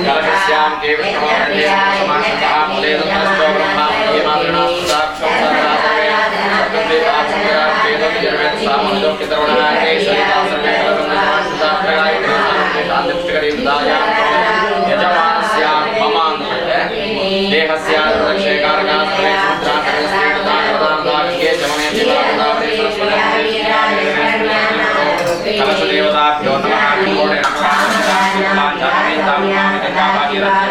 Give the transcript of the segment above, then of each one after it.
ಕಲಶಸ್ಯಾಂ K ವಿಷ್ಣುಃ ಸಮಾಶ್ರಿತಃ ಮೂಲೆ ತತ್ರೋ ಬ್ರಹ್ಮ मध्ये ಮಾತೃಣಾಸ್ತಾಕ್ಷಂ ಸದಾ ಸರ್ವೇ ಸಪ್ತದ್ವೀಪಾಕ್ಷರಾಕ್ಷೇದಂ ಯಜುರ್ವೇದ ಸಾಮುದ್ರೋ ಪಿತೃಣಃ ಕೇಶವಿತಾ ಸರ್ವೇ ಕಲಶಂ ಸಮಾಶ್ರಿತಃ ಗಾಯತ್ರಿ ಶಾಂತಿಪುಷ್ಟಿಕರೀಂ ದಾಯಾಂ ಯಜಮಾನಸ್ಯ ಮಮ ಅಂತ ದೇಹಸ್ಯ ರಕ್ಷೇಕಾರಕಾಸ್ತ್ರೇ ಸಮುದ್ರಾಂತರಸ್ತ್ರೀಕೃತಾಂ ಜಮನೆ ದೇವಾವೇ ಸರಸ್ವತಿ ಕಲಶದೇವತಾಭ್ಯೋ ನಮಃ.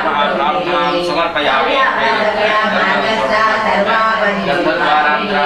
ಪ್ರಾರ್ಥನಾಂ ಸಮರ್ಪಯಾಮಿ. ಗಂಧದ್ವಾರಾಂತರ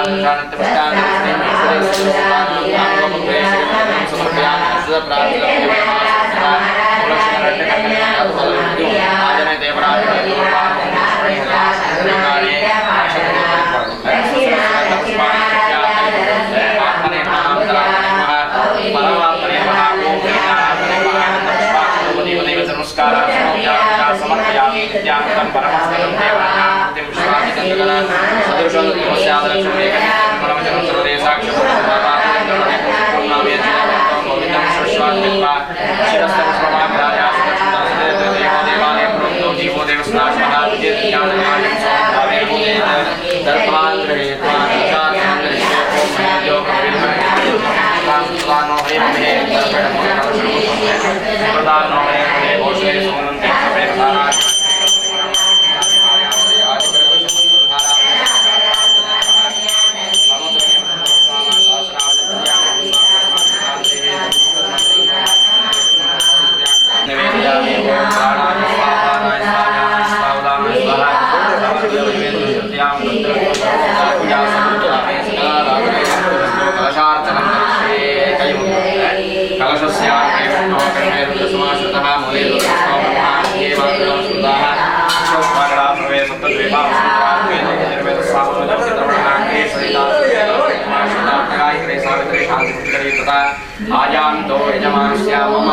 आयान्तो यजमानस्य मम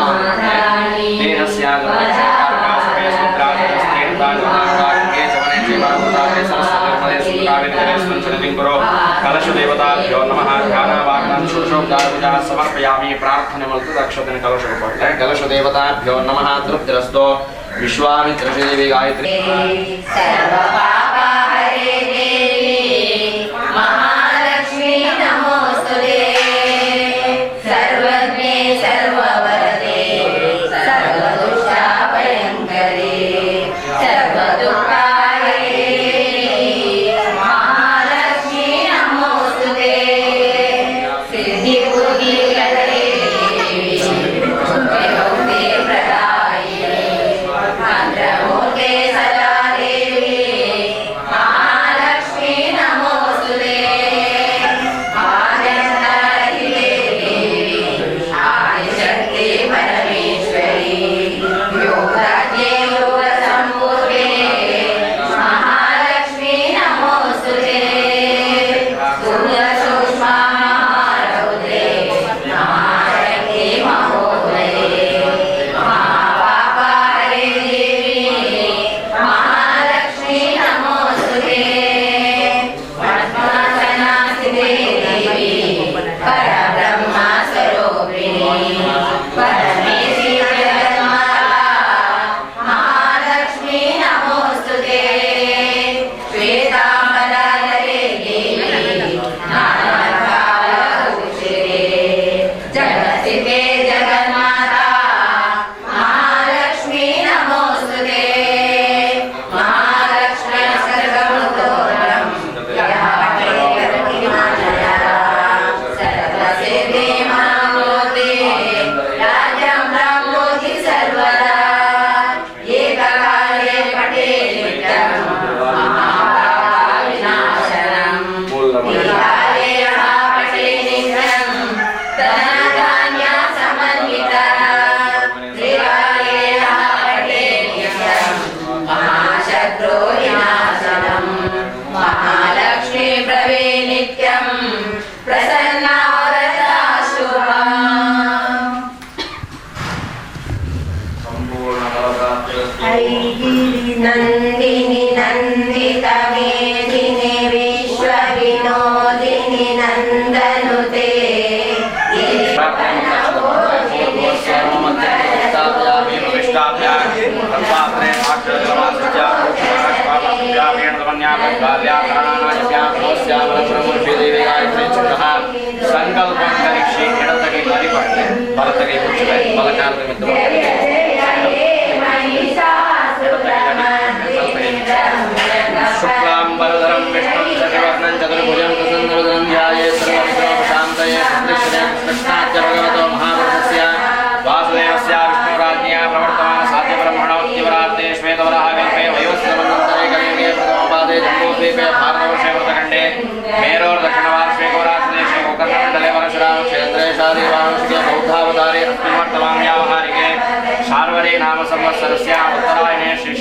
देहस्य ಕಲಶದೇವತಾಭ್ಯೋ ನಮಃ. ಧ್ಯಾನವಾಗ್ನಾಂ ಷೋಡಶೋಪಚಾರ ಸಮರ್ಪಯಾಮಿ. ಪ್ರಾರ್ಥನೆ ಮೂಲಕ ಅಕ್ಷತನ ಕಲಶ ಕಲಶದೇವತಾಭ್ಯೋ ನಮಃ. ತೃಪ್ತಿರಸ್ತೋ. ವಿಶ್ವಾಮಿತ್ರ ಶ್ರೀದೇವಿ ಗಾಯತ್ರಿ. ಸರ್ವಪಾಪಹರೆ ದೇವಿ ಮಹಾಲಕ್ಷ್ಮೀ ನಮೋಸ್ತುತೆ. ಸರ್ವಜ್ಞೆ ಸರ್ವವರದೆ ಸರ್ವದುಷ್ಟಾಪಯಂಕರೆ ಸರ್ವದುಃಖಹರೆ ದೇವಿ ಮಹಾಲಕ್ಷ್ಮೀ ನಮೋಸ್ತುತೆ. ಸಿದ್ಧಿಬುದ್ಧಿಕರೆ ದೇವಿ ಮುಕ್ತಿ ಪ್ರದಾಯಿನಿ ಮಂತ್ರಮೂರ್ತೆ ಸದಾ ದೇವಿ ಮಹಾಲಕ್ಷ್ಮೀ ನಮೋಸ್ತುತೆ. ಆನಂದರಹಿತೆ ದೇವಿ ಆದಿಶಕ್ತಿ ಪರಮೇಶ್ವರಿ ಯೋಗಜ್ಞೆ ಯೋಗ ಸಂಭೂತೆ ಮಹಾಲಕ್ಷ್ಮೀ ನಮೋಸ್ತುತೆ. ಸ್ಥೂಲ ಸೂಕ್ಷ್ಮ ಮಹಾರೌದ್ರೇ ಮಹಾಶಕ್ತಿ ಮಹೋದಯೇ ಮಹಾಪಾಪಹರೆ ದೇವಿ ಮಹಾಲಕ್ಷ್ಮೀ ನಮೋಸ್ತುತೆ. ಪದ್ಮಾಸನಾಸ್ಥಿತೆ ದೇವಿ ಪರಬ್ರಹ್ಮ ಸ್ವರೂಪಿಣಿ ಪರಮೇಶಿ ಜಗನ್ಮಾತಾ ಮಹಾಲಕ್ಷ್ಮೀ ನಮೋಸ್ತುತೆ. ಶ್ವೇತಾಂಬರಧರೆ ದೇವಿ ನಾನಾಕಾಲಭೂಷಿತೆ ಜಗತ್ಸ್ಥಿತೆ ಜಗನ್ಮಾತಾ ಮಹಾಲಕ್ಷ್ಮೀ ನಮೋಸ್ತುತೆ. ಮಹಾಲಕ್ಷ್ಮೀ ಸ್ತೋತ್ರಂ ಸರ್ವಸಿದ್ಧಿ ಮಹಾಮೂರ್ತಿ ರಾಜ್ಯಂ ಪ್ರಾಪ್ನೋತಿ ಸರ್ವದಾ. ಏಕಕಾಲೇ ಪಠೇ ನಿತ್ಯಂ ಮಹಾಪಾಪ ವಿನಾಶನಂ. ತ್ರಿಕಾಲೇ ಯಃ ಪಠೇ ನಿತ್ಯಂ ಧನಧಾನ್ಯ ಸಮನ್ವಿತಃ. ತ್ರಿಕಾಲೇ ಯಃ ಪಠೇ ನಿತ್ಯಂ ಮಹಾಶತ್ರು ವಿನಾಶನಂ. ಮಹಾಲಕ್ಷ್ಮೀ ಪ್ರವೇ ನಿತ್ಯಂ ಪ್ರಸನ್ನಾ ವರದಾ ಶುಭಂ. ಸಂಪೂರ್ಣ ಫಲಪ್ರಾಪ್ತಿರಸ್ತು. ನಂದಿನಿ ನಂದಿತ ಮೇದಿನಿ ವಿಶ್ವ ವಿನೋದಿನಿ ನಂದನುತೆ. तत्पात्रे संकल्पं करिष्ये इडतगै मरिपट्टे बलतगै मुच्चुवे बलकालद ಮಿತ್ತು शुक्लांबरधरं विष्णुं शशिवर्णं चतुर्भुजं प्रसन्नवदनं ध्याये सर्वविघ्नोपशान्तये कृष्णाच्च भगवतो महापुरुषस्य वासुदेवस्य विष्णुराज्ञया प्रवर्तमान साध्यब्रह्मणोऽत्तिवरार्ते श्वेतवराहकल्पे वयोस्वमन्वन्तरे कलियुगे प्रथमपादे जम्बूद्वीपे भारतवर्षे व्रतखण्डे मेरोर्दक्षिणपार्श्वे गौराक्षदेशे गोकर्णमण्डले परशुरामक्षेत्रे शारीवांशिके बौद्धावतारे अस्मिन् वर्तमाने व्यावहारिके शार्वरी नाम संवत्सरस्य उत्तरायणे श्री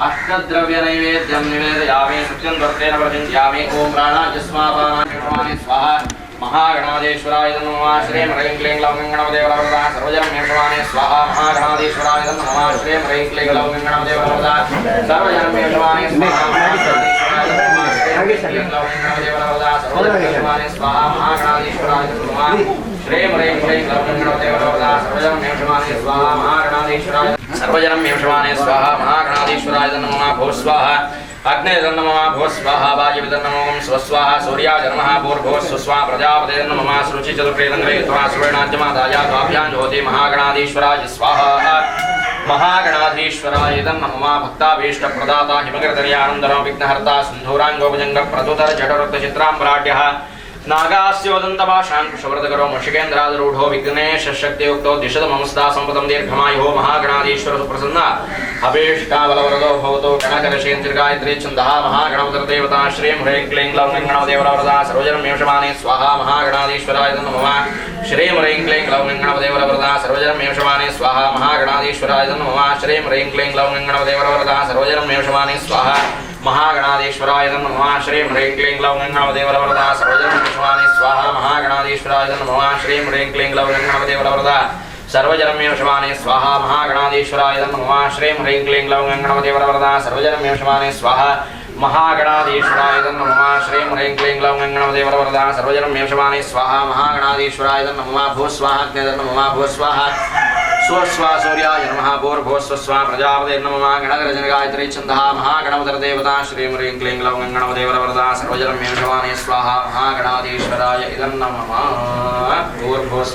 अष्टद्रव्यनैवेद्यं निवेदयामि सत्यं वर्तेन प्रचिन्त्यामि ॐ प्राणायस्मापानाय स्वाहा महागणाधीश्वराय नमः श्रीं ह्रीं क्लीं ग्लौं गणपदेवरवरदा सर्वजनं मेषमाने स्वाहा महागणाधीश्वराय नमः श्रीं ह्रीं क्लीं ग्लौं गणपदेवरवरदा सर्वजनं मेषमाने स्वाहा महागणाधीश्वराय नमः श्रीं क्लीं ग्लौं गणपदेवरवरदा सर्वजनं मेषमाने स्वाहा महागणाधीश्वराय नमः श्रीं ह्रीं क्लीं ग्लौं गणपदेवरवरदा सर्वजनं मेषमाने स्वाहा महागणाधीश्वराय सर्वजनं मेषमाने स्वाहा महागणाधीश्वराय नमः भो स्वाहा। अग्ने नमः भुवः स्वाहा वायुविदं नमो स्वस्वाहा सूर्याय नमः भूर्भुवः स्वस्वाहा प्रजापते नमः शुचि चतुर्वेदङ्ग्रयित्वा सुवर्णाद्यमादाय द्वाभ्यां ज्योति महागणाधीश्वराय स्वाहा महागणाधीश्वराय इदं नमः भक्ताभीष्टप्रदाता हिमकृतर्यानन्दनो विघ्नहर्ता सिन्धूराङ्गोपजङ्गप्रदुतर जठरक्तचित्राम्बराढ्यः नागास्योदन्तपाशाङ्कुशव्रतकरो मुषिकेन्द्रादरूढो विघ्नेशशक्तियुक्तो दिशतमंस्ता सम्पदं दीर्घमायुः महागणाधीश्वर सुप्रसन्न अभीष्टाबलवरदो भवतु गणकरशेन्द्रगायत्री छन्दः महागणपतिर्देवता श्रीं ह्रीं क्लीं ग्लौं गणपदेवरवरदा सर्वजनं मेषमाने स्वाहा महागणाधीश्वराय नमः श्रीं ह्रीं क्लीं ग्लौं गणपदेवरवरदा सर्वजनं मेषमाने स्वाहा महागणाधीश्वराय नमः श्रीं ह्रीं क्लीं ग्लौं गणपदेवरवरदा सर्वजनं मेषमाने स्वाहा महागणाधीश्वराय नमः श्रीं ह्रीं क्लीं ग्लौं गणपदेवरवरदा सर्वजनं मेषमाने स्वाहा महागणाधीश्वराय नमः श्रीं ह्रीं क्लीं ग्लौं गणपदेवरवरदा सर्वजनं मेषमाने स्वाहा महागणाधीश्वराय नमः श्रीं ह्रीं क्लीं ग्लौं गणपदेवरवरदा सर्वजनं मेषमाने स्वाहा महागणाधीश्वराय नमः श्रीं ह्रीं क्लीं ग्लौं गणपदेवरवरदा सर्वजनं मेषमाने स्वाहा महागणाधीश्वराय नमः भूस्वाहा नमः भूस्वाहा स्वस्वा सूर्याय नमः भूर्भुवः स्वस्वा प्रजापते नमः गणगरजनगायत्री छन्दः महागणपतिर्देवता श्रीं ह्रीं क्लीं ग्लौं गणपदेवरवरदा सर्वजनं मेषमाने स्वाहा महागणाधीश्वराय इदं नमः भूर्भुवः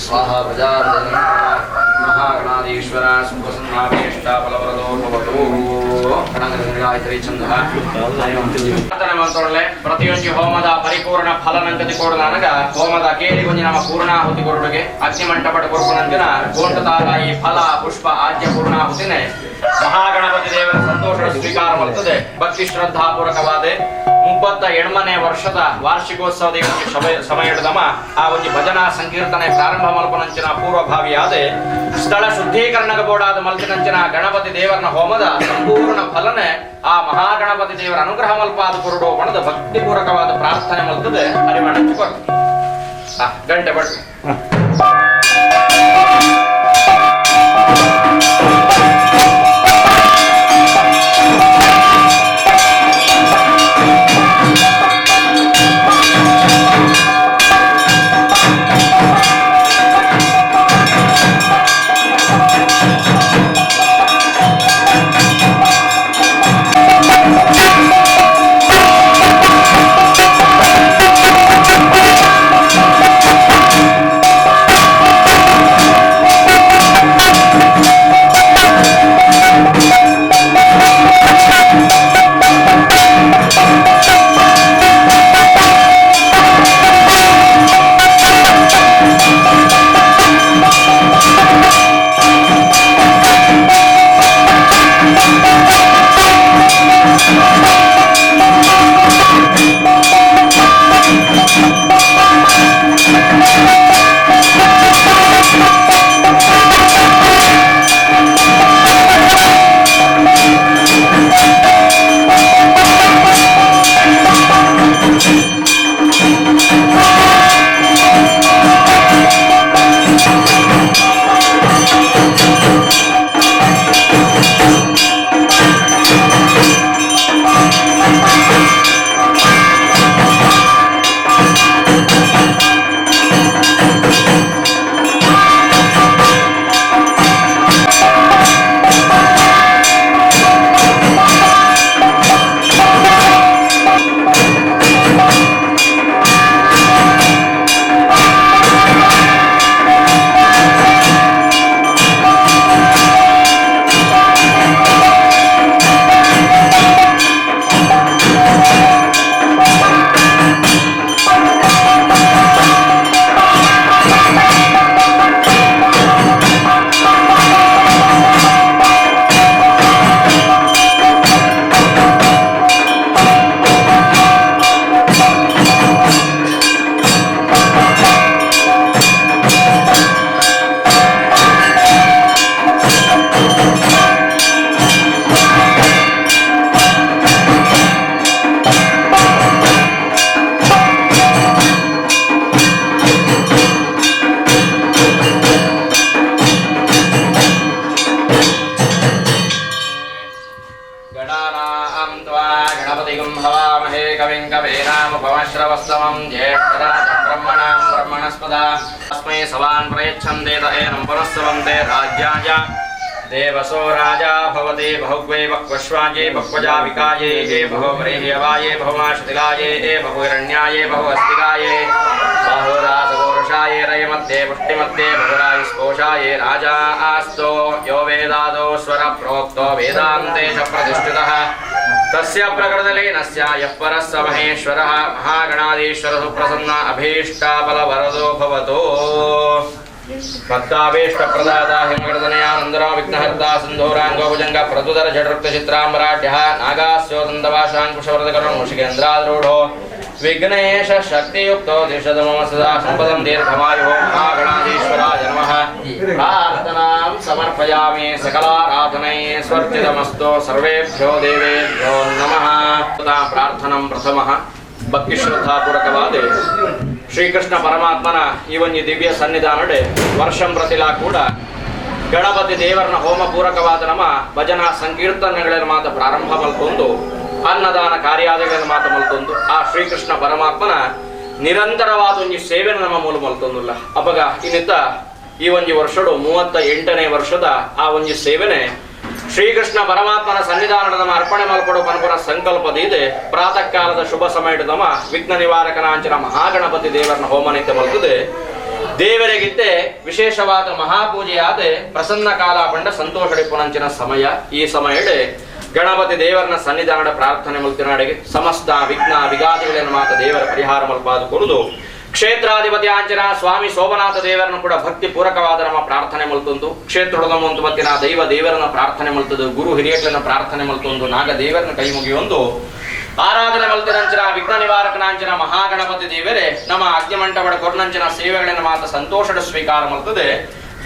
स्वाहा प्रजापते नमः महागणाधीश्वर सुप्रसन्नाभीष्टाफलवरदो भवतु ಗಣಗರಜನಗಾಯತ್ರಿ ಛಂದಃ. ಪ್ರಾರ್ಥನೆ ಪ್ರತಿಯೊಂದು ಹೋಮದ ಪರಿಪೂರ್ಣ ಫಲನಂಕತಿ ಕೊಡಲಾನಗ ಹೋಮದ ಕೇಳಿ ನಮ್ಮ ಪೂರ್ಣಾಹುತಿ ಕೊಡುಗೆ ಅಗ್ನಿ ಮಂಟಪಟ ಕೊರ್ಪುನಂತಿನ ಗೋಂಟತಾರಾಯಿ ಫಲ ಪುಷ್ಪ ಆದ್ಯ ಪೂರ್ಣಾಹುತಿನೇ ಮಹಾಗಣಪತಿ ದೇವರ ಸಂತೋಷ ಸ್ವೀಕಾರ ಮಾಡುತ್ತದೆ. ಭಕ್ತಿ ಶ್ರದ್ಧಾಪೂರ್ವಕವಾದ 38ನೇ ವರ್ಷದ ವಾರ್ಷಿಕೋತ್ಸವದ ಸಮಯದಮ ಆ ಒಂದು ಭಜನಾ ಸಂಕೀರ್ತನೆ ಪ್ರಾರಂಭ ಮಲ್ಪನಂಚಿನ ಪೂರ್ವಭಾವಿಯಾದ ಸ್ಥಳ ಶುದ್ಧೀಕರಣದ ಬೋಡಾದ ಮಲ್ತಿನಂಚಿನ ಗಣಪತಿ ದೇವರನ ಹೋಮದ ಸಂಪೂರ್ಣ ಫಲನೆ ಆ ಮಹಾಗಣಪತಿ ದೇವರ ಅನುಗ್ರಹ ಮಲ್ಪಾದ ಕೊರಡೋ ಬಣದ ಭಕ್ತಿಪೂರ್ವಕವಾದ ಪ್ರಾರ್ಥನೆ ಮಲ್ತದೆ ಹರಿಮಣಂಚು ಕೊಡು ಗಂಟೆ ಬಟ್ देवसो राजा भवते बहुग्वे बह्वश्वाये बह्वजाविकाये ये बहुव्रीह्यवाये बहुमाशतिलाये ये बहुहिरण्याये बहुहस्तिकाये बहुरासपौरुषाये रयमध्ये पुष्टिमध्ये बहुरायुस्पोषाये राजा आस्तो यो वेदादो स्वरप्रोक्तो वेदान्ते च प्रतिष्ठितः तस्य प्रकृतलीनस्य यः परः स महेश्वरः महागणाधीश्वरः सुप्रसन्न अभीष्टाबलवरदो भवतु। भक्ताभीष्टप्रदाता हिमगणतनयानन्दनो विघ्नहर्ता सिन्धूराङ्गोभुजङ्ग प्रतुदर झटरुक्तचित्राम्बराढ्यः नागास्योदन्तवाशाङ्कुशवरदकरुणो मुषिकेन्द्राद्रूढो विघ्नेश शक्तियुक्तो दिशतु मम सदा सम्पदं दीर्घमायुः महागणाधीश्वराय नमः। प्रार्थनां समर्पयामि सकलाराधनै स्वर्जितमस्तु सर्वेभ्यो देवेभ्यो नमः। प्रार्थनां प्रथमः ಭಕ್ತಿ ಶ್ರದ್ಧಾಪೂರ್ವಕವಾದ ಶ್ರೀಕೃಷ್ಣ ಪರಮಾತ್ಮನ ಈ ಒಂದು ದಿವ್ಯ ಸನ್ನಿಧಾನಡೆ ವರ್ಷಂ ಪ್ರತಿಲಾ ಕೂಡ ಗಣಪತಿ ದೇವರನ ಹೋಮ ಪೂರಕವಾದ ನಮ್ಮ ಭಜನಾ ಸಂಕೀರ್ತನೆಗಳನ್ನು ಮಾತ ಪ್ರಾರಂಭ ಮಲ್ತೊಂದು ಅನ್ನದಾನ ಕಾರ್ಯಾದಿಗಳನ್ನು ಮಾತ ಮಲ್ತೊಂದು ಆ ಶ್ರೀಕೃಷ್ಣ ಪರಮಾತ್ಮನ ನಿರಂತರವಾದ ಒಂದು ಸೇವೆ ನಮ್ಮ ಮೂಲ ಮಲ್ತೊಂದುಲ್ಲ. ಅಪಗ ಇನ್ನಿತ ಈ ಒಂದು ವರ್ಷಡು 38ನೇ ವರ್ಷದ ಆ ಒಂದು ಸೇವೆನೆ ಶ್ರೀಕೃಷ್ಣ ಪರಮಾತ್ಮನ ಸನ್ನಿಧಾನದ ನಮ್ಮ ಅರ್ಪಣೆ ಮಲ್ಪಡು ಪನಪುರ ಸಂಕಲ್ಪದ ಇದೆ. ಪ್ರಾತಃ ಕಾಲದ ಶುಭ ಸಮಯದ ನಮ್ಮ ವಿಘ್ನ ನಿವಾರಕನಾಂಚನ ಮಹಾಗಣಪತಿ ದೇವರನ್ನ ಹೋಮನಿತ್ಯ ಮಲ್ತದೆ. ದೇವರಿಗಿದ್ದೆ ವಿಶೇಷವಾದ ಮಹಾಪೂಜೆಯಾದ ಪ್ರಸನ್ನ ಕಾಲ ಪಂಡ ಸಂತೋಷಡಿಪುನಂಚಿನ ಸಮಯ. ಈ ಸಮಯಡೆ ಗಣಪತಿ ದೇವರನ್ನ ಸನ್ನಿಧಾನದ ಪ್ರಾರ್ಥನೆ ಮಲ್ತಿನಾಡಿಗೆ ಸಮಸ್ತ ವಿಘ್ನ ವಿಘಾತಗಳನ್ನು ಮಾತ ದೇವರ ಪರಿಹಾರ ಮಲ್ಪಾದ ಕೊರುದು ಕ್ಷೇತ್ರಾಧಿಪತಿ ಆಂಚನ ಸ್ವಾಮಿ ಸೋಮನಾಥ ದೇವರನ್ನು ಕೂಡ ಭಕ್ತಿ ಪೂರಕವಾದ ನಮ್ಮ ಪ್ರಾರ್ಥನೆ ಮಲ್ತೊಂದು ಕ್ಷೇತ್ರದ ಮತ್ತಿನ ದೈವ ದೇವರನ್ನ ಪ್ರಾರ್ಥನೆ ಮಲ್ತದು ಗುರು ಹಿರಿಯಗಳನ್ನ ಪ್ರಾರ್ಥನೆ ಮಲ್ತೊಂದು ನಾಗ ದೇವರನ್ನ ಕೈ ಮುಗಿಯೊಂದು ಆರಾಧನೆ ಮಲ್ತಿನಂಚನ ವಿಘ್ನ ನಿವಾರಕನಾಂಚನ ಮಹಾಗಣಪತಿ ದೇವರೇ ನಮ್ಮ ಅಗ್ನಿಮಂಟಪಡ ಕೊರ್ನಂಚನ ಸೇವೆಗಳನ್ನು ಮಾತ ಸಂತೋಷದ ಸ್ವೀಕಾರ ಮಲ್ತದೆ.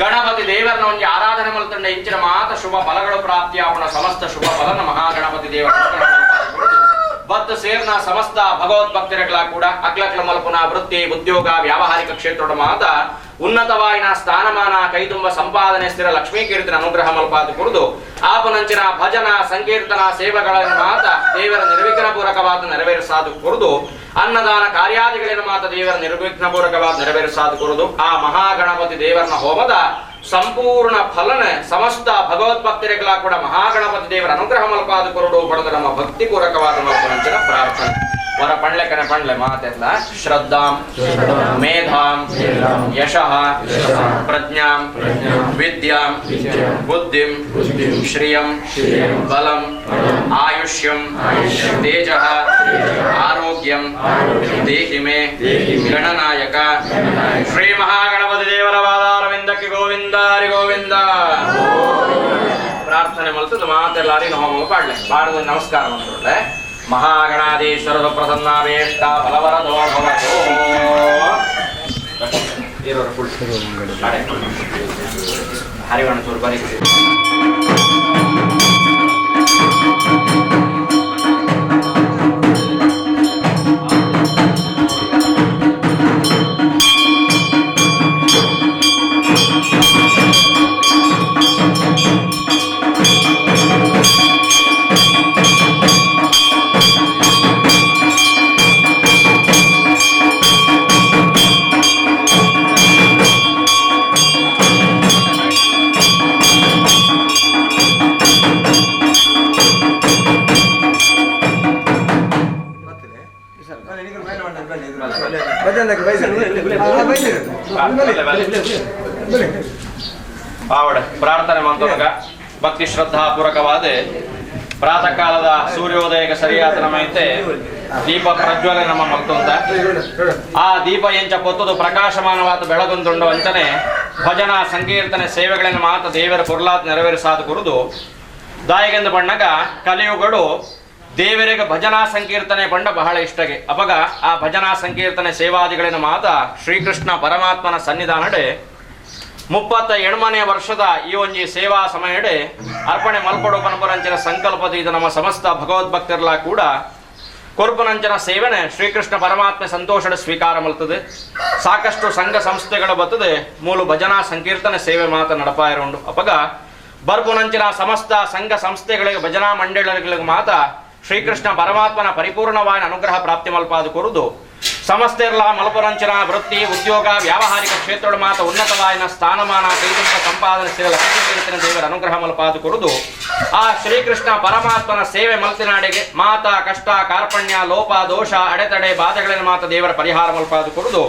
ಗಣಪತಿ ದೇವರನ್ನ ಒಂದು ಆರಾಧನೆ ಮಲ್ತಂಡ ಇಂಚಿನ ಮಾತ ಶುಭ ಫಲಗಳು ಪ್ರಾಪ್ತಿಯಾಗುಣ ಸಮಸ್ತ ಶುಭ ಫಲನ ಮಹಾಗಣಪತಿ ದೇವರ ಭಕ್ತ ಸೇರ್ನ ಸಮಸ್ತ ಭಗವದ್ಭಕ್ತರಗಳ ಕೂಡ ಅಕ್ಲಕ್ಲ ಮಲ್ಪುನ ವೃತ್ತಿ ಉದ್ಯೋಗ ವ್ಯಾವಹಾರಿಕ ಕ್ಷೇತ್ರದ ಮಾತ ಉನ್ನತವಾಯಿನ ಸ್ಥಾನಮಾನ ಕೈತುಂಬ ಸಂಪಾದನೆ ಸ್ಥಿರ ಲಕ್ಷ್ಮೀ ಕೀರ್ತನ ಅನುಗ್ರಹ ಮಲ್ಪಾದ ಕುರಿದು ಆಪನಂಚಿನ ಭಜನ ಸಂಕೀರ್ತನ ಸೇವೆಗಳನ್ನು ಮಾತ ದೇವರ ನಿರ್ವಿಘ್ನ ಪೂರಕವಾದ ನೆರವೇರಿಸಾದು ಕುರಿದು ಅನ್ನದಾನ ಕಾರ್ಯಾದಿಗಳನ್ನು ಮಾತ ದೇವರ ನಿರ್ವಿಘ್ನ ಪೂರಕವಾದ ನೆರವೇರಿಸಾದು ಕುರಿದು ಆ ಮಹಾಗಣಪತಿ ದೇವರನ ಹೋಮದ ಸಂಪೂರ್ಣ ಫಲನ ಸಮಸ್ತ ಭಗವದ್ಭಕ್ತರಿಗಳ ಕೂಡ ಮಹಾಗಣಪತಿ ದೇವರ ಅನುಗ್ರಹ ಮಲ್ಪಾದ ಕೊರಡು ಪಡೆದ ನಮ್ಮ ಭಕ್ತಿ ಪೂರಕವಾದ ಮಲ್ಪನಂಚಿನ ಪ್ರಾರ್ಥನೆ. ವರ ಪಂಡ್ಲೆ ಕನೆ ಪಂಡ್ಲೆ ಮಾತೆಲ್ಲ ಶ್ರದ್ಧಾಂ ಮೇಧಾಂ ಯಶಃ ಪ್ರಜ್ಞಾಂ ವಿದ್ಯಾಂ ಬುದ್ಧಿಂ ಶ್ರಿಯಂ ಬಲಂ ಆಯುಷ್ಯಂ ತೇಜಃ ಆರೋಗ್ಯಂ ದೇಹಿ ಮೇ ಗಣನಾಯಕ. ಶ್ರೀ ಮಹಾಗಣಪತಿ ದೇವರ ಪಾದಾರವಿಂದಕ್ಕೆ ಗೋವಿಂದ ಹರಿ ಗೋವಿಂದ. ಪ್ರಾರ್ಥನೆ ಮಲ್ತದ್ದು ಮಾತೆಲ್ಲಾರಿ ಹೋಮ ಪಾಡ್ಲೆ ಪಾಡದ ನಮಸ್ಕಾರ ಮಾಡ್ಕೊಳ್ಳೆ. ಮಹಾಗಣಾಧೀಶ್ವರ ಪ್ರಸನ್ನಾವೇಷ್ಟ ಫಲವರದೋ ಭವತೋ. ಹರಿವಣ ಚೂರು ಬರೀ. ಆವಡ ಪ್ರಾರ್ಥನೆ ಮಂತ್ರಗ ಭಕ್ತಿ ಶ್ರದ್ಧಾ ಪೂರಕವಾದ ಪ್ರಾತಃ ಕಾಲದ ಸೂರ್ಯೋದಯಕ್ಕೆ ಸರಿಯಾದ ನಮೈತೆ ದೀಪ ಪ್ರಜ್ವಲೆ ನಮ್ಮ ಮಲ್ತೊಂತ ಆ ದೀಪ ಎಂಚ ಪೊತ್ತದು ಪ್ರಕಾಶಮಾನವಾದ ಬೆಳಗೊಂದುಂಡು ಅಂಚನೆ ಭಜನಾ ಸಂಕೀರ್ತನೆ ಸೇವೆಗಳನ್ನು ಮಾತ ದೇವರ ಪೊರ್ಲಾತ್ ನೆರವೇರಿಸಾದ ಕುರಿದು ದಾಯಿಗೆಂದು ಬಣ್ಣಗ ಕಲಿಯುಗಡು ದೇವರಿಗೆ ಭಜನಾ ಸಂಕೀರ್ತನೆ ಪಂಡ ಬಹಳ ಇಷ್ಟಗೆ. ಅಪಗ ಆ ಭಜನಾ ಸಂಕೀರ್ತನೆ ಸೇವಾದಿಗಳನ್ನು ಮಾತ ಶ್ರೀಕೃಷ್ಣ ಪರಮಾತ್ಮನ ಸನ್ನಿಧಾನಡೆ 38ನೇ ವರ್ಷದ ಈ ಒಂಜಿ ಸೇವಾ ಸಮಯಡೆ ಅರ್ಪಣೆ ಮಲ್ಪಡು ಪನಪುರಂಚಿನ ಸಂಕಲ್ಪದ ಇದು ನಮ್ಮ ಸಮಸ್ತ ಭಗವದ್ಭಕ್ತರಲ್ಲ ಕೂಡ ಕೊರ್ಪನಂಚನ ಸೇವನೆ ಶ್ರೀಕೃಷ್ಣ ಪರಮಾತ್ಮ ಸಂತೋಷದ ಸ್ವೀಕಾರ ಮಲ್ತದೆ. ಸಾಕಷ್ಟು ಸಂಘ ಸಂಸ್ಥೆಗಳು ಬರ್ತದೆ ಮೂಲ ಭಜನಾ ಸಂಕೀರ್ತನೆ ಸೇವೆ ಮಾತ ನಡಪಾಯಿರುಂಡು. ಅಪಗ ಬರ್ಪುನಂಚಿನ ಸಮಸ್ತ ಸಂಘ ಸಂಸ್ಥೆಗಳಿಗೆ ಭಜನಾ ಮಂಡಳಿಗಳಿಗೆ ಮಾತ ಶ್ರೀಕೃಷ್ಣ ಪರಮಾತ್ಮನ ಪರಿಪೂರ್ಣವಾದ ಅನುಗ್ರಹ ಪ್ರಾಪ್ತಿ ಮಲ್ಪಾದ ಕೊರುದು ಸಮಸ್ತೆರ್ಲ ಮಲಪುರಂಚನ ವೃತ್ತಿ ಉದ್ಯೋಗ ವ್ಯಾವಹಾರಿಕ ಕ್ಷೇತ್ರದ ಮಾತ ಉನ್ನತವಾಯಿನ ಸ್ಥಾನಮಾನ ಕೈತುಂಬ ಸಂಪಾದನೆ ಸಿರ ಲಕ್ಷ್ಮೀ ದೇವರ ಅನುಗ್ರಹ ಮಲ್ಪಾದು ಕೊರುದು ಆ ಶ್ರೀಕೃಷ್ಣ ಪರಮಾತ್ಮನ ಸೇವೆ ಮಲ್ತಿನಾಡೆಗೆ ಮಾತಾ ಕಷ್ಟ ಕಾರ್ಪಣ್ಯ ಲೋಪ ದೋಷ ಅಡೆತಡೆ ಬಾಧೆಗಳನ್ನು ಮಾತ ದೇವರ ಪರಿಹಾರ ಮಲ್ಪಾದು ಕೊರುದು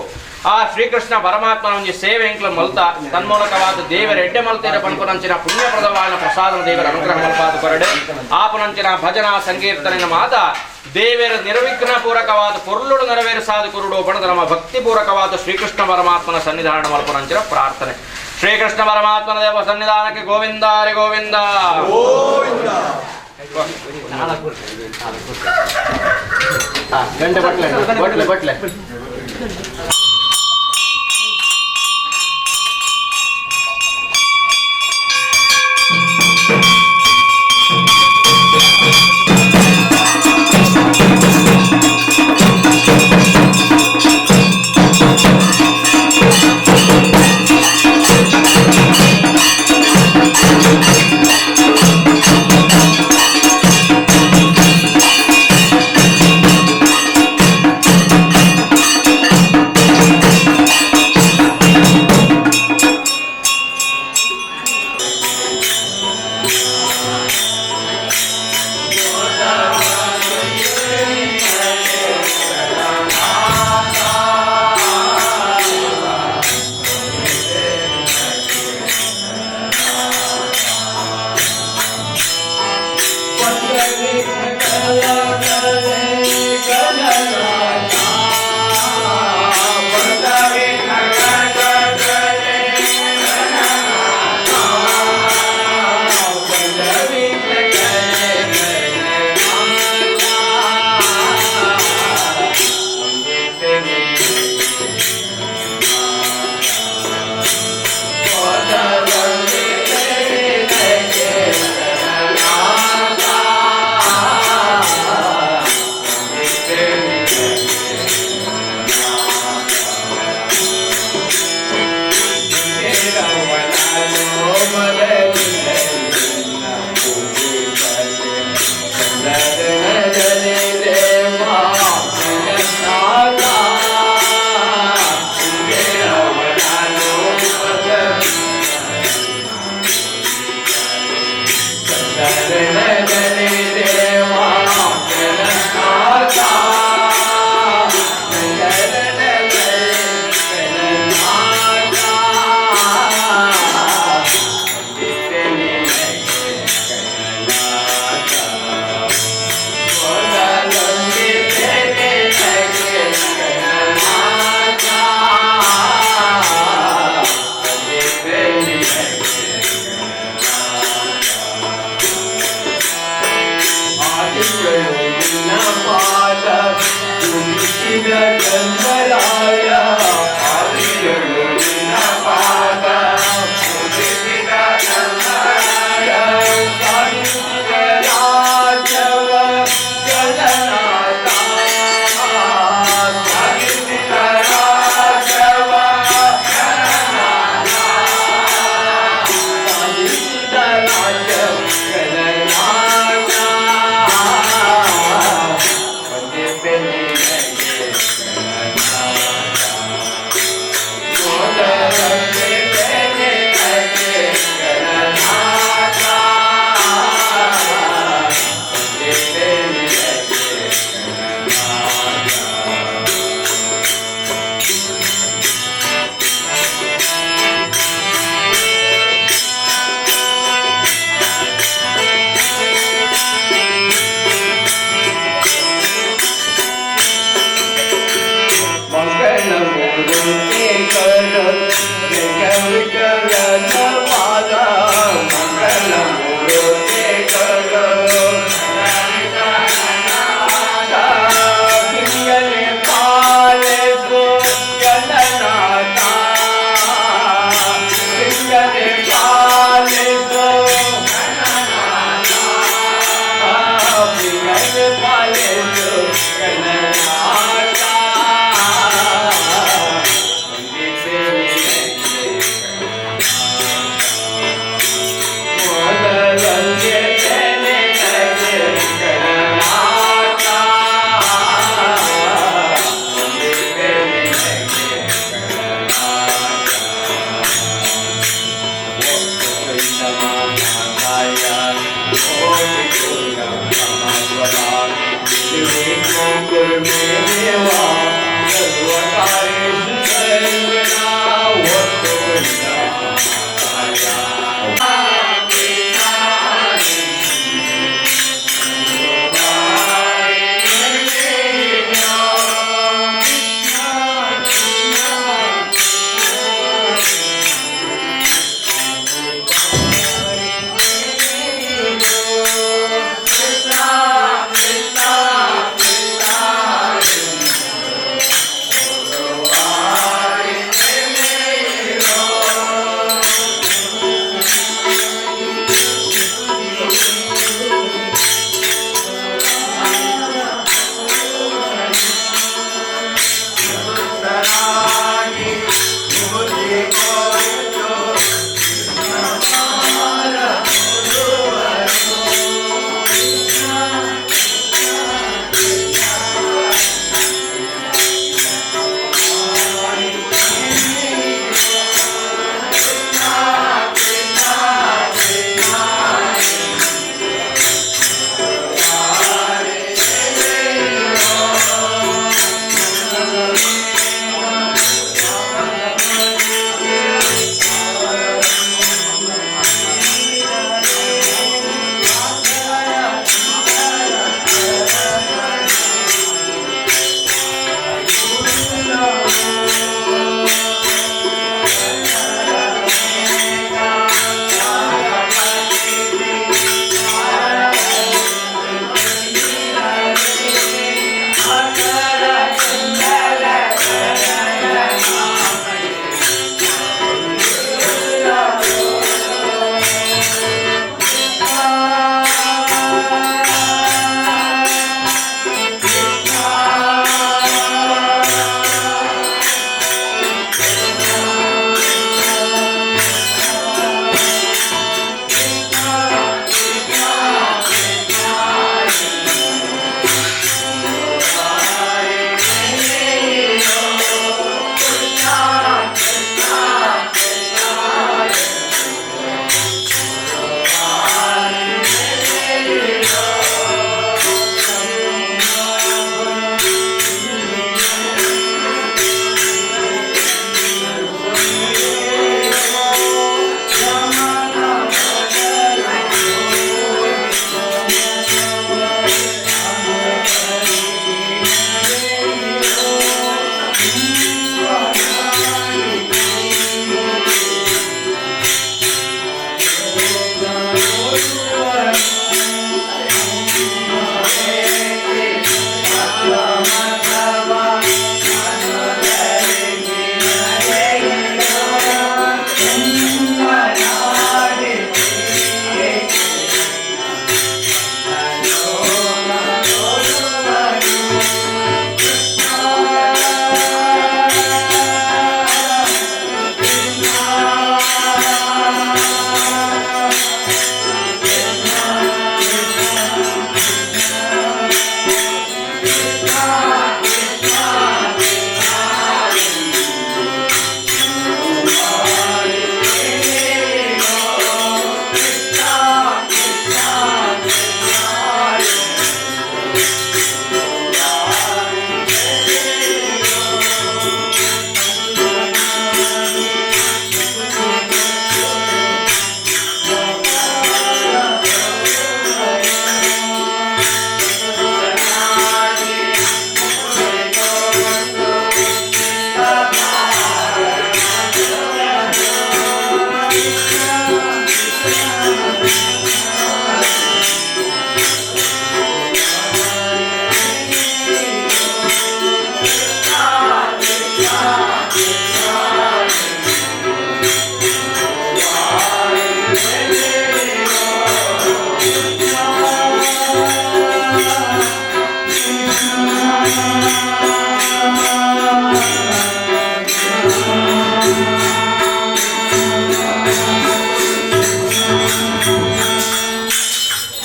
ಆ ಶ್ರೀಕೃಷ್ಣ ಪರಮಾತ್ಮನ ಒಂಜಿ ಸೇವೆ ಎಂಕ್ಲ ಮಲ್ತ ತನ್ಮೂಲಕವಾದ ದೇವರ ಎಡ್ಡೆ ಮಲ್ತಿರ ಪನ್ಪುನಂಚಿನ ಪುಣ್ಯಪ್ರದವಾದ ಪ್ರಸಾದನ ದೇವರ ಅನುಗ್ರಹ ಮಲ್ಪಾದು ಕೊರಡೆ ಆಪನಂಚಿನ ಭಜನಾ ಸಂಕೀರ್ತನೆಯ ಮಾತ ದೇವರ ನಿರ್ವಿಘ್ನ ಪೂರಕವಾದ ಪೊರ್ಲುಡು ನೆರವೇರಿಸಾದ ಕುರುಡು ಪಣದ ನಮ್ಮ ಭಕ್ತಿಪೂರ್ವಕವಾದ ಶ್ರೀಕೃಷ್ಣ ಪರಮಾತ್ಮನ ಸನ್ನಿಧಾನ ಮಲ್ಪುನಂಚಿನ ಪ್ರಾರ್ಥನೆ. ಶ್ರೀಕೃಷ್ಣ ಪರಮಾತ್ಮನ ದೇವ ಸನ್ನಿಧಾನಕ್ಕೆ ಗೋವಿಂದ ಹರಿ ಗೋವಿಂದ. ಗಂಟೆ ಬಟ್ಲೆ ಬಟ್ಲೆ ಬಟ್ಲೆ.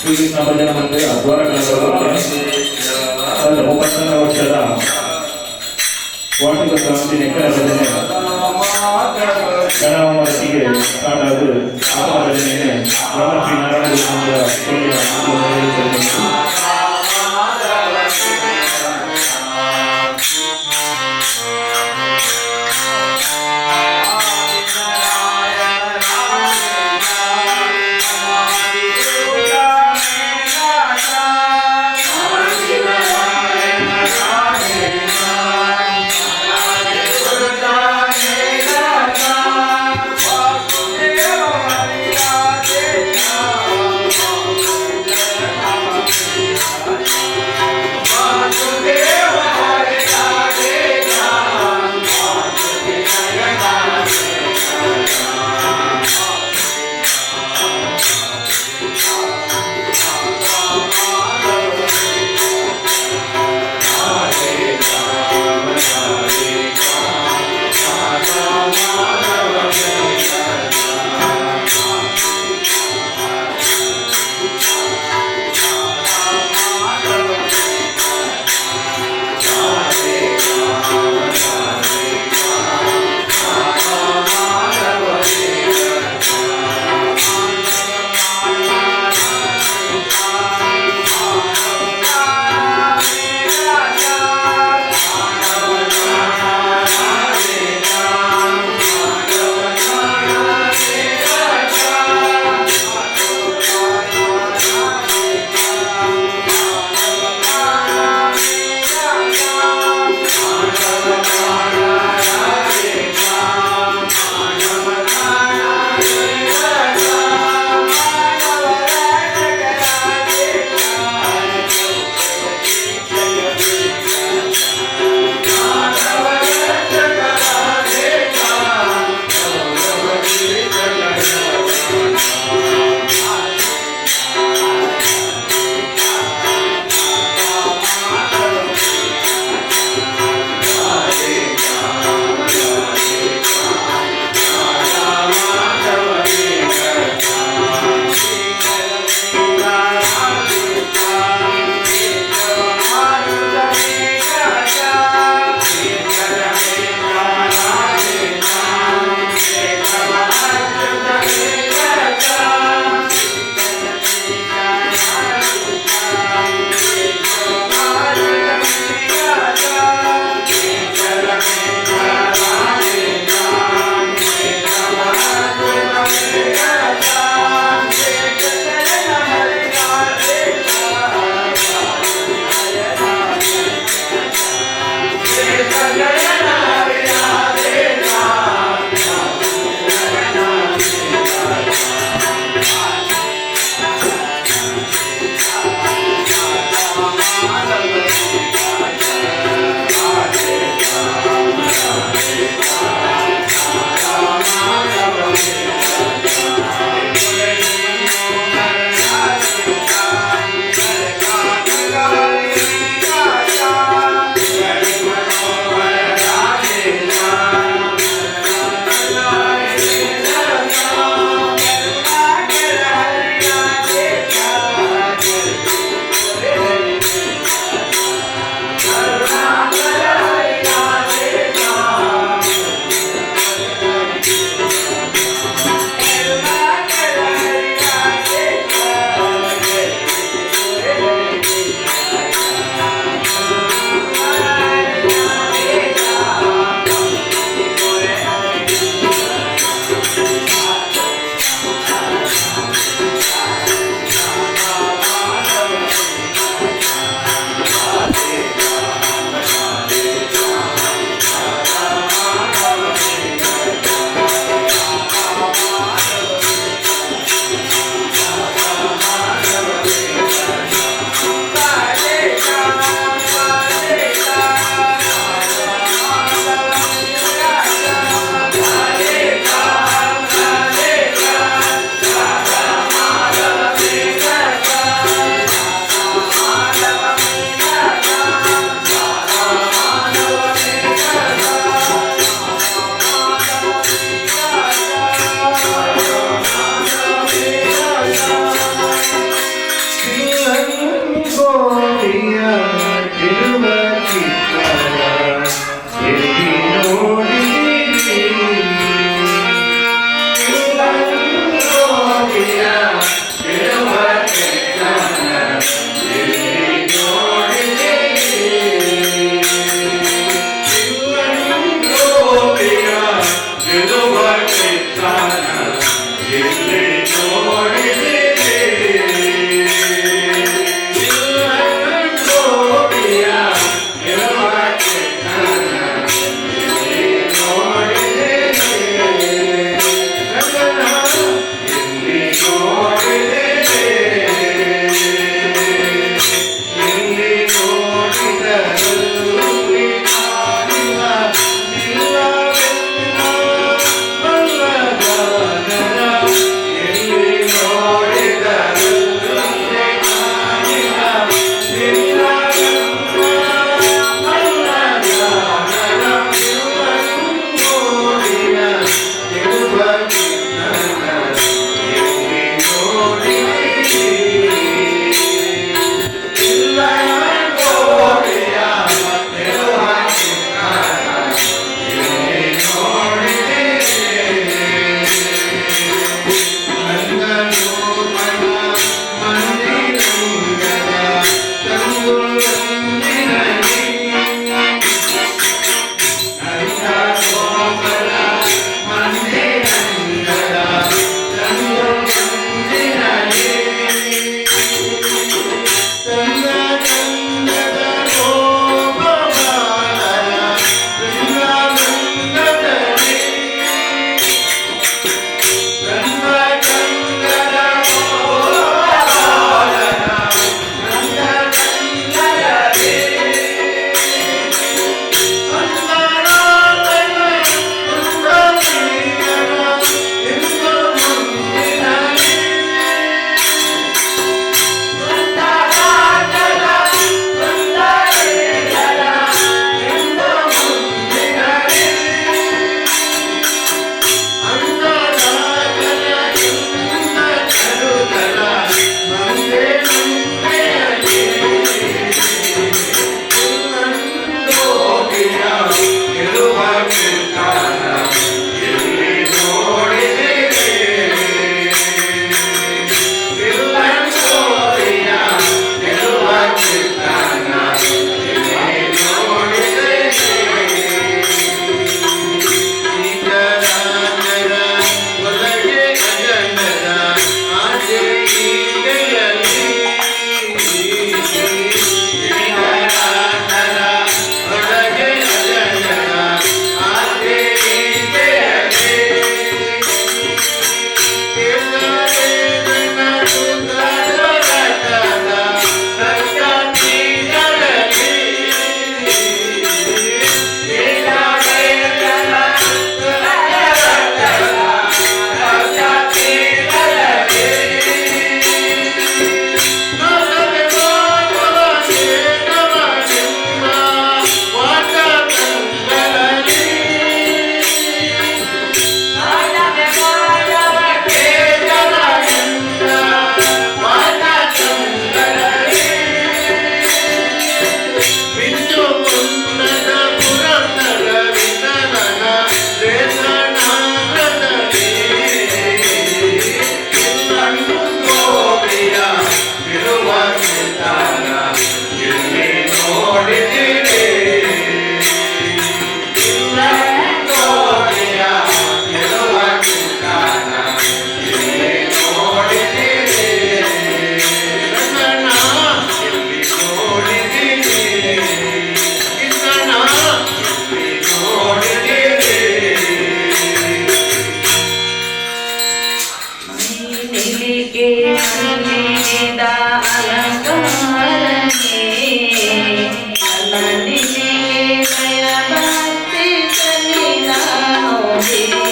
ಶ್ರೀಕೃಷ್ಣ ಭಜನ ಮಂದಿರ ದ್ವಾರಕಾ 31ನೇ ವರ್ಷದ ವಾರ್ಷಿಕ ಶಾಂತಿ ನೆಕ್ಕರ ಭಜನೆ ಗಣಾಮತಿಗೆ ಸ್ಟಾರ್ಟ್ ಆದ ಆತ್ಮ ಭಜನೆಗೆ ಬ್ರಹ್ಮಶ್ರೀ ನಾರಾಯಣ ಗುರುಗಳ ಕೊನೆಯ.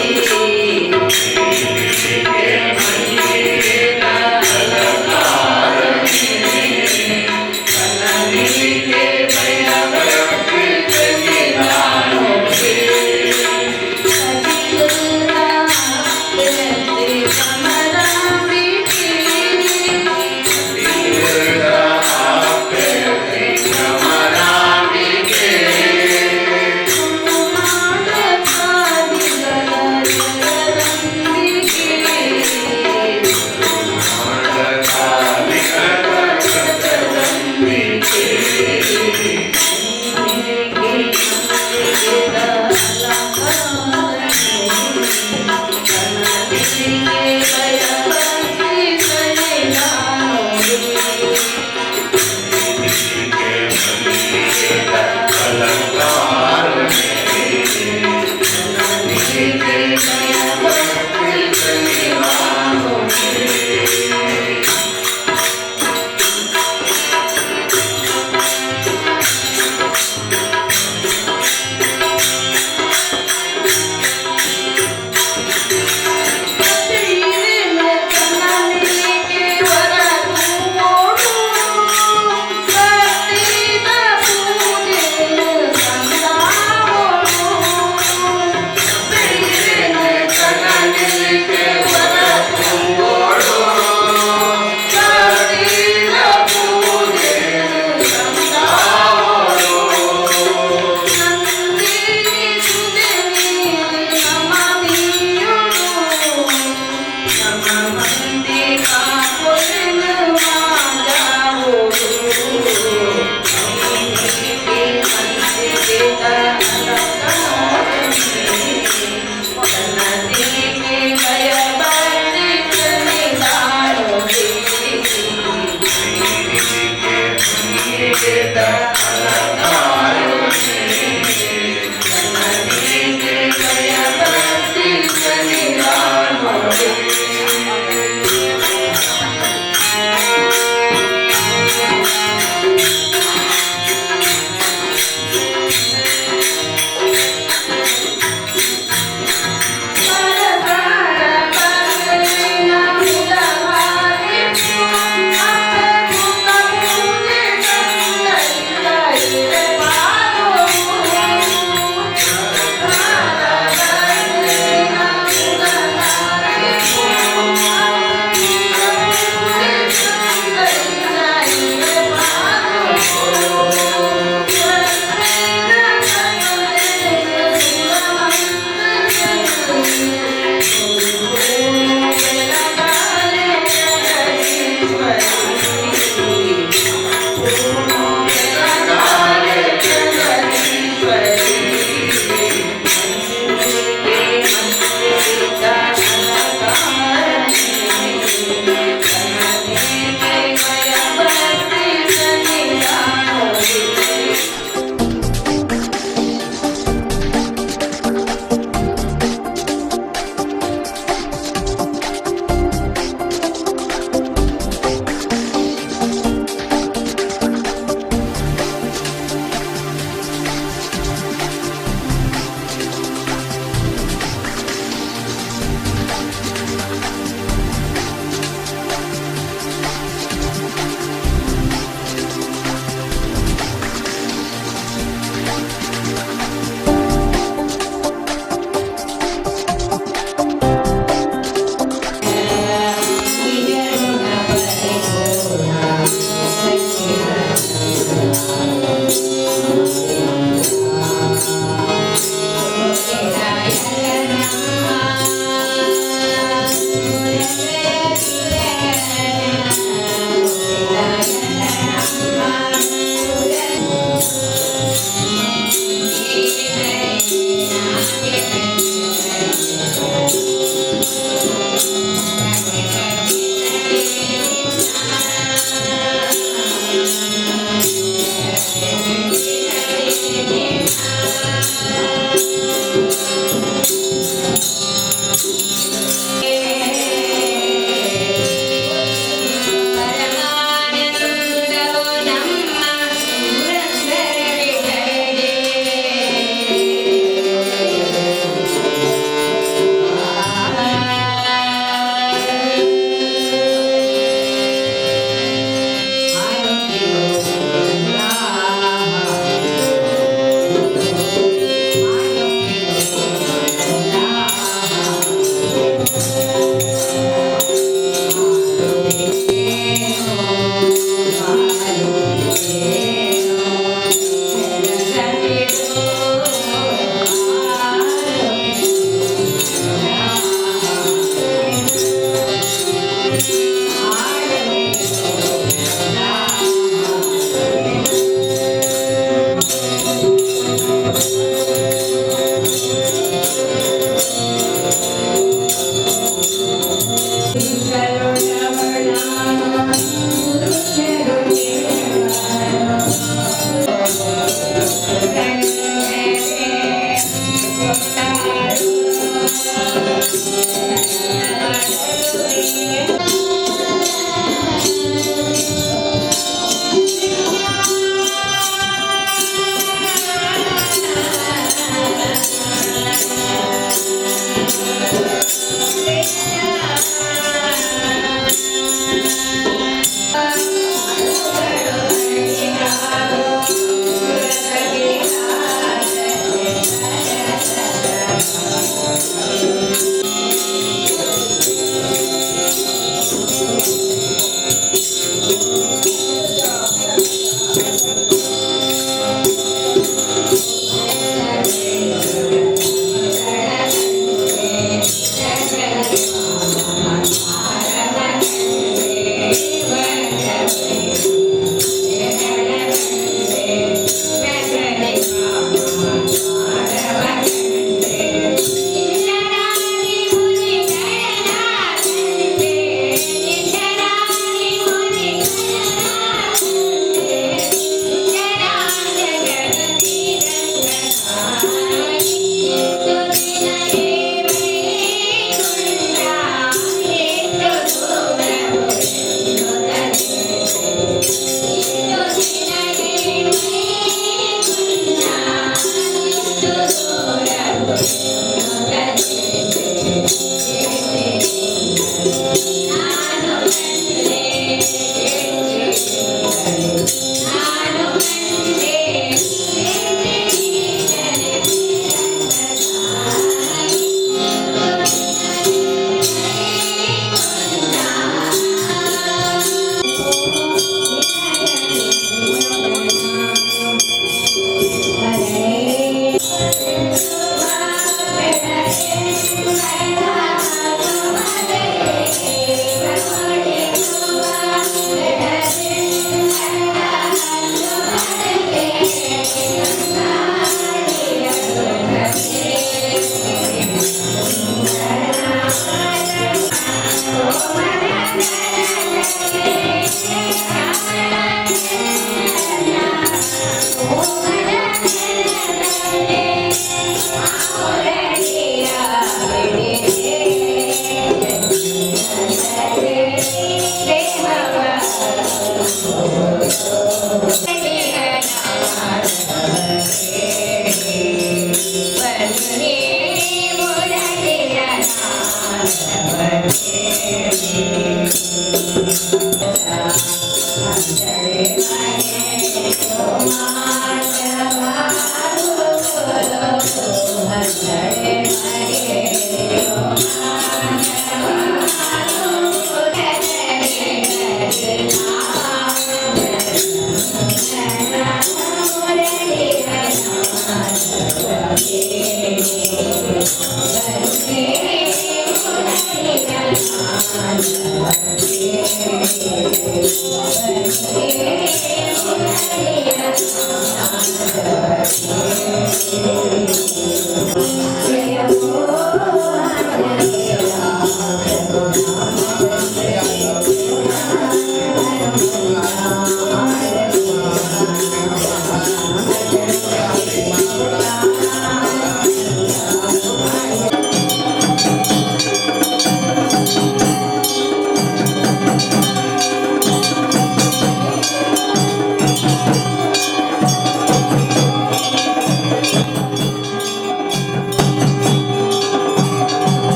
Thank you.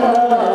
Oh,